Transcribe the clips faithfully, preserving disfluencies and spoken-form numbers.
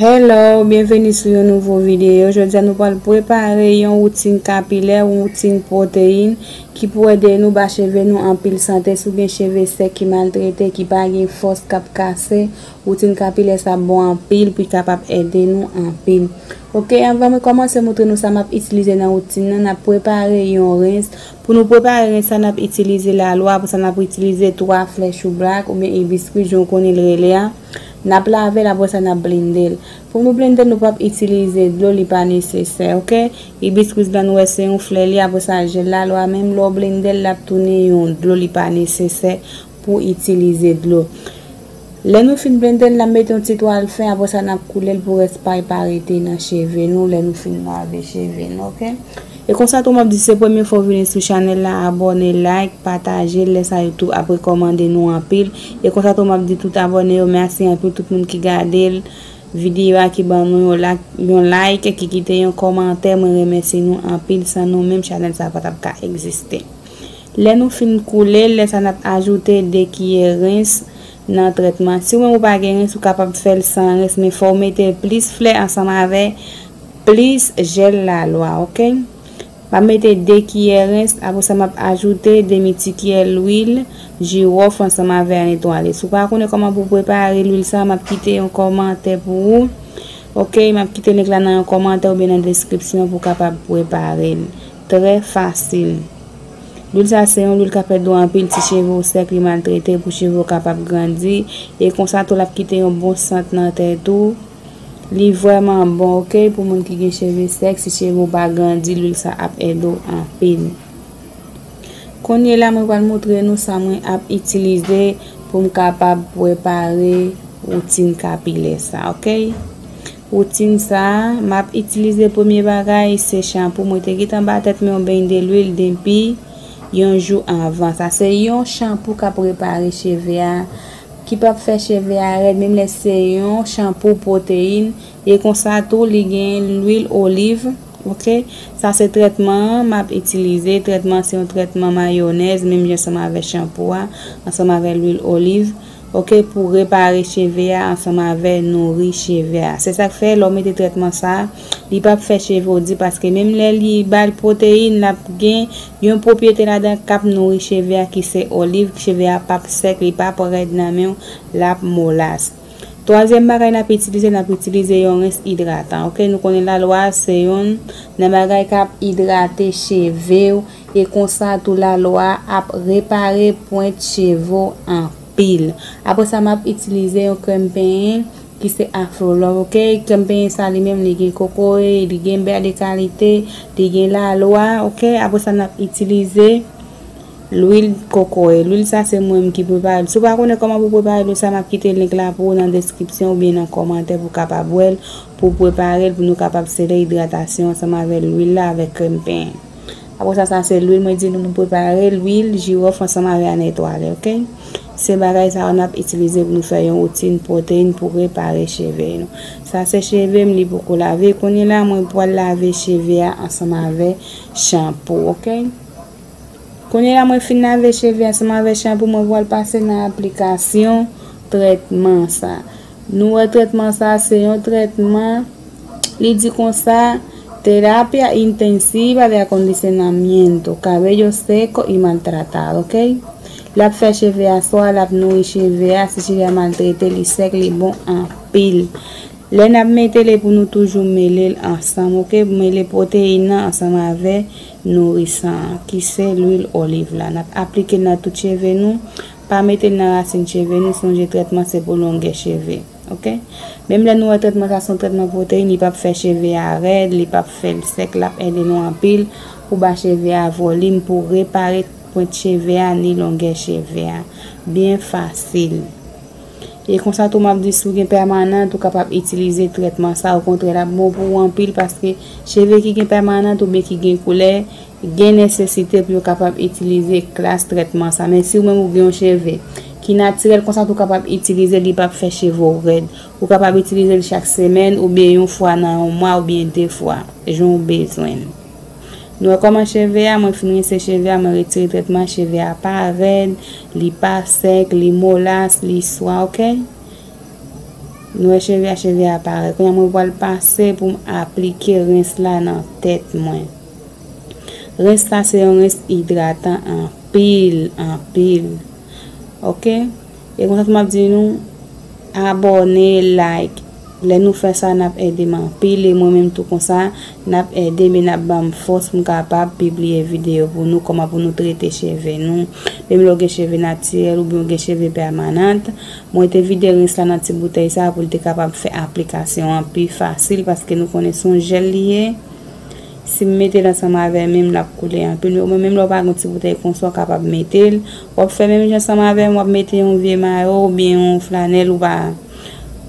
Hello, byenveni sou yon nouvo videyo. Jodi a nou pral prepare yon woutin kapilè, yon woutin pwoteyin ki pou ede nou ba cheve nou anpil sante. Si w gen cheve sèk ki maltrete, ki pa gen fòs, k ap kase, woutin kapilè sa bon anpil pou l kapab ede nou anpil. Ok, anvan mwen kòmanse montre nou sa m ap itilize nan woutin nan, n ap prepare yon rens. Pou nou prepare rens sa, n ap itilize lalwa, apre sa n ap itilize twa flè chou blak oubyen ibiskis, jan w konnen l rele a. N ap lave l, apre sa n ap blende l. Pou nou blende l, nou p ap itilize dlo, li pa nesesè, ok? Ibiskis la, nou wè se yon flè li, apre sa jèl lalwa, menm lè w blende l, l ap tounen yon dlo, li pa nesesè pou itilize dlo. Lè nou fin blende l, n ap mete yon ti twal fen, apre sa n ap koule l pou rès pa l pa rete nan cheve nou lè nou fin lave cheve nou, ok? E konsa tou m ap di, se premye fwa w vini sou chanèl la, abòne, like, pataje l, lè sa YouTube ap rekòmande nou anpil. E konsa tou m ap di tout abòne yo mèsi anpil, tout moun ki gade l, videyo a, ki ban nou yon like, yon like, ki kite yon kòmantè, mwen remèsye nou anpil, san nou menm chanèl sa pa t ap ka egziste. Lè nou fin koule l, lè sa n ap ajoute de kiyè rens nan trètman. Si w menm ou pa gen rens, ou kapab fè l san rens, men fò w mete plis flè ansanm avè plis jèl lalwa, ok? M ap mete de kiyè rens, apre sa m ap ajoute demi ti kiyè lwil jiwòf ansanm avè a netwale. Si w pa konnen kòman pou w prepare lwil sa, m ap kite yon kòmantè pou ou. Ok, m ap kite link la nan yon kòmantè oubyen nan deskripsyon pou w kapab prepare l. Trè fasil. Lwil sa se yon lwil k ap ede w anpil si cheve w sèk, li maltrete, pou cheve w kapab grandi. E konsa tou, l ap kite yon bon sant nan tèt ou. Li vrèman bon, ok, pou moun ki gen cheve sèk, si cheve w pa grandi, lwil sa ap ede w anpil. Kounye la, mwen pral montre nou sa mwen ap itilize pou m kapab prepare woutin kapilè sa, ok? Woutin sa, m ap itilize premye bagay, se chanpou. Mwen te gentan ba tèt mwen yon beny de lwil depi yon jou anvan. Sa se yon chanpou k ap repare cheve a, ki p ap fè cheve a rèd, menm lè se yon chanpou pwoteyin. E konsa tou, li gen lwil oliv, ok? Sa se trètman an m ap itilize. Trètman an se yon trètman mayonèz, menm jan ansanm avè chanpou a, ansanm avè lwil oliv, ok, pou repare cheve a, ansanm avè nouri cheve a. Se sa k fè, lè w mete trètman sa a, li p ap fè cheve w di, paske menm lè li ba l pwoteyin, l ap gen yon pwopyete ladan k ap nouri cheve a, ki se oliv, cheve a p ap sèk, li p ap rèd nan men w, l ap molas. Twazyèm bagay n ap itilize, n ap itilize yon rens idratan. Ok, nou konnen lalwa se youn nan bagay k ap idrate cheve w, e konsa tou lalwa ap repare pwent cheve w anpil. Apre sa, m ap itilize yon krèm penyen ki se Afro Love, ok? Krèm penyen sa li menm, li gen kokoye, li gen bèl de kalite, li gen lalwa, ok? Apre sa, n ap itilize lwil kokoye. Lwil sa se mwen menm ki prepare l. Si w pa konnen kòman pou prepare lwil sa, m ap kite link la pou ou nan deskripsyon oubyen nan kòmantè pou w kapab wè l, pou w prepare l, pou nou kapab sele idratasyon ansanm avè lwil la avèk krèm penyen. Apre sa, sa se lwil mwen di nou nou prepare, lwil jiwòf ansanm avè a netwale, ok? Se bagay sa yo n ap itilize pou nou fè yon woutin pwoteyin pou repare cheve nou. Sa se cheve m, li poko lave. Kounye la, mwen pral lave cheve a ansanm avè chanpou, ok? Kounye la, mwen fin lave cheve ansanm avè chanpou, mwen pral pase nan aplikasyon trètman sa. Nou wè trètman sa, se yon trètman, li di konsa, terapia intensiva de acondicionamiento, cabello seco y maltratado, ok? L ap fè cheve a swa, l ap nouri cheve a, si cheve a maltrete, li sèk, li bon anpil. Lè n ap mete l, e pou nou toujou mele l ansanm, ok? Mele pwoteyin nan ansanm avè nourisan an, ki se lwil oliv la. N ap aplike l nan tout cheve nou. Pa mete l nan rasin cheve nou, sonje trètman se pou longè cheve, ok? Menm lè nou wè trètman sa se yon trètman pwoteyin, li p ap fè cheve a rèd, li p ap fè l sèk, l ap ede nou anpil pou ba cheve a volim, pou repare pwent cheve a, ni longè cheve a. Byen fasil. E konsa tou m ap di, si w gen pèmanant, ou kapab itilize trètman sa. Okontrè, l ap bon pou ou anpil, paske cheve ki gen pèmanant oubyen ki gen koulè, gen nesesite pou yo kapab itilize klas trètman sa. Men si w menm ou gen yon cheve ki natirèl, konsa tou w kapab itilize l, li p ap fè cheve w rèd. Ou kapab itilize l chak semèn oubyen yon fwa nan yon mwa oubyen de fwa, jan w bezwen l. Nou wè kòman cheve a, mwen fin rense cheve a, mwen retire trètman, cheve a pa rèd, li pa sèk, li molas, li swa, ok? Nou wè cheve a, cheve a parèt. Kounye a mwen pral pase pou m aplike rens la nan tèt mwen. Rens la se yon rens idratan anpil, anpil. Oke? E konsa tou m ap di nou, abòne, like. Lè nou fè sa, n ap ede m anpil. E mwen menm tou konsa, n ap ede m e n ap ban m fòs pou m kapab pibliye videyo pou nou, kòman pou nou trete cheve nou. Menm lè w gen cheve natirèl oubyen w gen cheve pèmanant, mwen te vide rens la nan ti boutèy sa pou l te kapab fè aplikasyon an pi fasil, paske nou konnen se yon jèl li ye. Si m mete l ansanm avè men m, l ap koule anpil. Men ou menm, menm lè w pa gen yon ti boutèy konsa, w kapab mete l. W ap fè menm jan ansanm avè m, w ap mete yon vye mayo oubyen yon flanèl ou pa,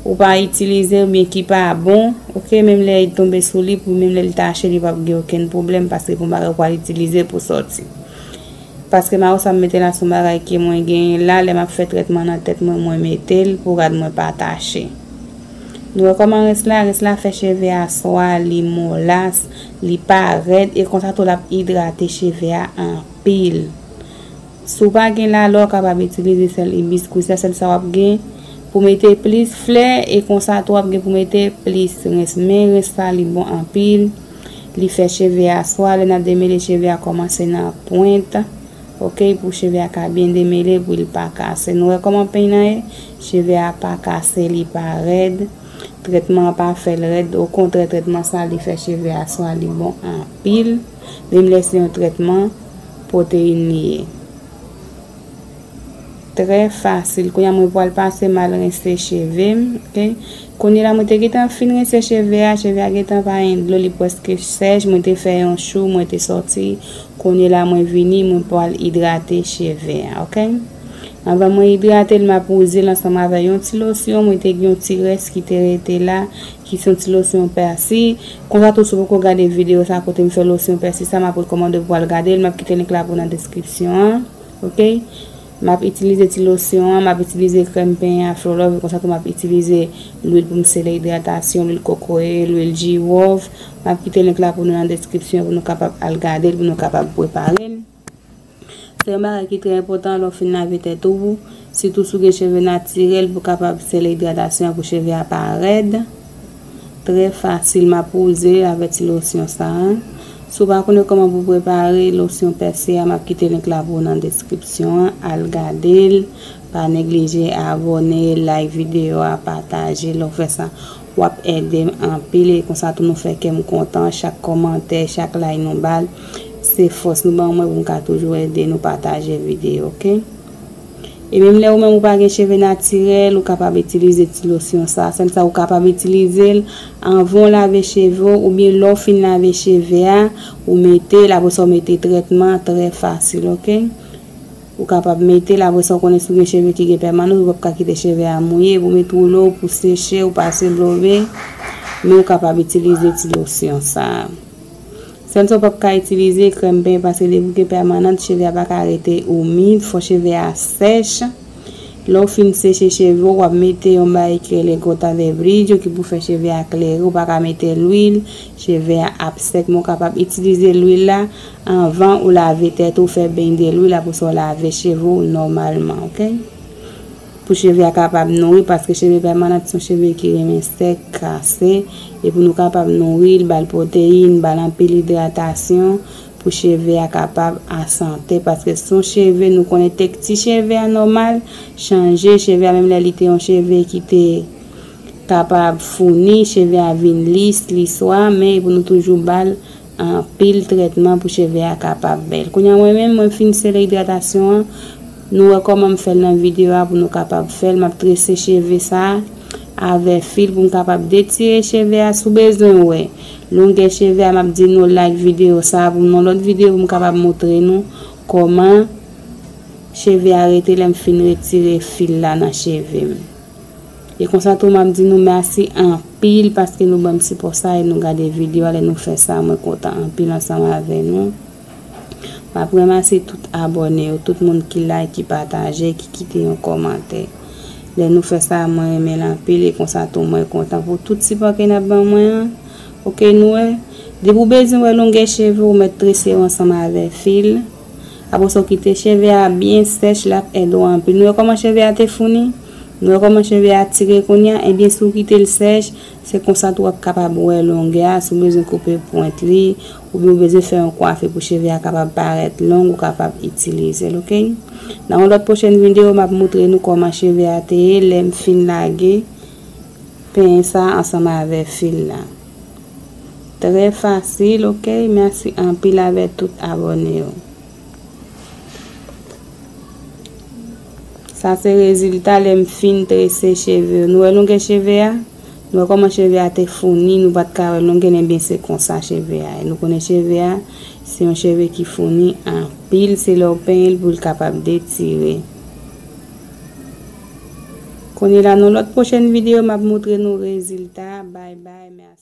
ou pa itilize oubyen ki pa bon. Oke, menm lè li tonbe sou li, pou menm lè li tache, li p ap gen okenn pwoblèm, paske pou bagay ou pral itilize pou sòti. Paske mayo sa m mete la se yon bagay ke mwen genyen la, lè m ap fè trètman nan tèt mwen, mwen mete l pou rad mwen pa tache. Nou wè kòman rens la, rens la fè cheve a swa, li molas, li pa rèd, e konsa tou l ap idrate cheve a anpil. Si w pa gen lalè, w kapab itilize sèl ibiskris la, sèl sa w ap gen pou mete plis flè, e konsa tou w ap gen pou mete plis rens. Men rens la, li bon anpil, li fè cheve a swa, lè n ap demele cheve a kòmanse nan pwent. Oke, pou cheve a ka byen demele, pou li pa kase. Nou wè kòman peny nan ye? Cheve a pa kase, li pa rèd. Trètman an pa fè l rèd. Okontrè, trètman sa, li fè cheve a swa, li bon anpil. Menm lè se yon trètman pwoteyin li ye. Trè fasil. Kounye a mwen pral pase m al rense cheve m. Oke. Kounye la mwen te gentan fin rense cheve a, cheve a gentan pa gen dlo, li prèske sèch, mwen te fè yon chou, mwen te sòti. Kounye la mwen vini, mwen pral idrate cheve a, oke? Anvan mwen idrate l, m ap wouze l ansanm avè yon ti losyon, mwen te gen yon ti rès ki te rete la, ki se yon ti losyon pèsi. Konsa tou si w poko gade videyo sa kote m fè losyon pèsi sa, m ap rekòmande w pou w al gade l, m ap kite link la pou w nan deskripsyon an. Oke? M ap itilize ti losyon an, m ap itilize krèm penyen a Flolove, konsa tou m ap itilize lwil pou m sele idratasyon, lwil kokoye, lwil jiwòf. M ap kite link la pou nou nan deskripsyon pou nou kapab al gade l, pou nou kapab prepare l. Se yon bagay ki trè enpòtan lè w fin lave tèt ou, sitou si w gen cheve natirèl pou w kapab sele idratasyon an pou cheve a pa rèd. Trè fasil, m ap wouze avè ti losyon sa a. Si w pa konnen kòman pou w prepare losyon pèsi a, m ap kite link la pou w nan deskripsyon an. Al gade l. Pa neglije abòne, like videyo a, pataje. Lè w fè sa, w ap ede m anpil. E konsa tou nou fè kè m kontan. Chak kòmantè, chak like nou ba l, se fòs nou ban mwen pou m ka toujou ede nou pataje videyo, oke? E menm lè ou menm ou pa gen cheve natirèl, ou kapab itilize ti losyon sa. Sèl sa ou kapab itilize l anvan w lave cheve w, oubyen lè w fin lave cheve a, ou mete l, apre sa w mete trètman, trè fasil, oke? Ou kapab mete l, apre sa w konnen si w gen cheve ki gen pèmanans, ou p ap ka kite cheve a mouye, pou mete woulo, pou seche, ou pase blove, men ou kapab itilize ti losyon sa a. Sèl sa w p ap ka itilize krèm penyen, paske depi w gen pèmanant, cheve a pa ka rete imid, fò cheve a sèch. Lè w fin seche cheve w, w ap mete yon bagay ki rele gòta vè bridj ki pou fè cheve a klere, ou pa ka mete lwil, cheve a ap sèk, men w kapab itilize lwil la anvan ou lave tèt ou, fè beny de lwil, apre sa w lave cheve w nòmalman, oke? Pou cheve a kapab nouri, paske cheve pèmanant se yon cheve ki renmen sèk, kase, e pou nou kapab nouri l, ba l pwoteyin, ba l anpil idratasyon, pou cheve a kapab an sante, paske se yon cheve, nou konnen teksti cheve a nòmal chanje, cheve a menm lè li te yon cheve ki te kapab founi, cheve a vin lis, li swa, men e pou nou toujou ba l anpil trètman pou cheve a kapab bèl. Kounye a mwen menm, mwen fin sele idratasyon an, nou wè kòman m fè l nan videyo a pou nou kapab fè l. M ap trese cheve sa a avè fil pou m kapab detire cheve a. Si w bezwen wè longè cheve a, m ap di nou like videyo sa a pou m nan lòt videyo pou m kapab montre nou kòman cheve a rete lè m fin retire fil la nan cheve m. E konsa tou m ap di nou mèsi anpil paske nou ban m sipò sa e nou gade videyo a. Lè nou fè sa, mwen kontan anpil ansanm avè nou. M ap remèsye tout abòne yo, tout moun ki like, ki pataje, ki kite yon kòmantè. Lè nou fè sa, mwen renmen l anpil e konsa tou mwen kontan pou tout sipò ke n ap ban mwen an. Oke, nou wè. Depi w bezwen wè longè cheve w, mèt trese yo ansanm avè fil. Apre sa, w kite cheve a byen sèch, l ap ede w anpil. Nou wè kòman cheve a te founi? Nou wè kòman cheve a tire kounye a? Ebyen, si w kite l sèch, se konsa tou w ap kapab wè longè a, si w bezwen koupe pwent li, oubyen w bezwen fè yon kwafi pou cheve a kapab parèt long, ou kapab itilize l, oke? Nan yon lòt pwochèn videyo, m ap moutre nou kòman cheve a te ye lè m fin lage penyen sa ansanm avè fil la. Trè fasil, oke? Mèsi anpil avè tout abòne yo. Sa se rezilta lè m fin trese cheve yo. Nou wè longè cheve a? Nou wè kòman cheve a te founi, nou pa t ka wè longè l, ebyen se konsa cheve a ye. Nou konnen cheve a, se yon cheve ki founi anpil, se lè w penyen l pou l kapab detire. Kounye la, nan lòt pwochèn videyo, m ap moutre nou rezilta. Bye bye, mèsi.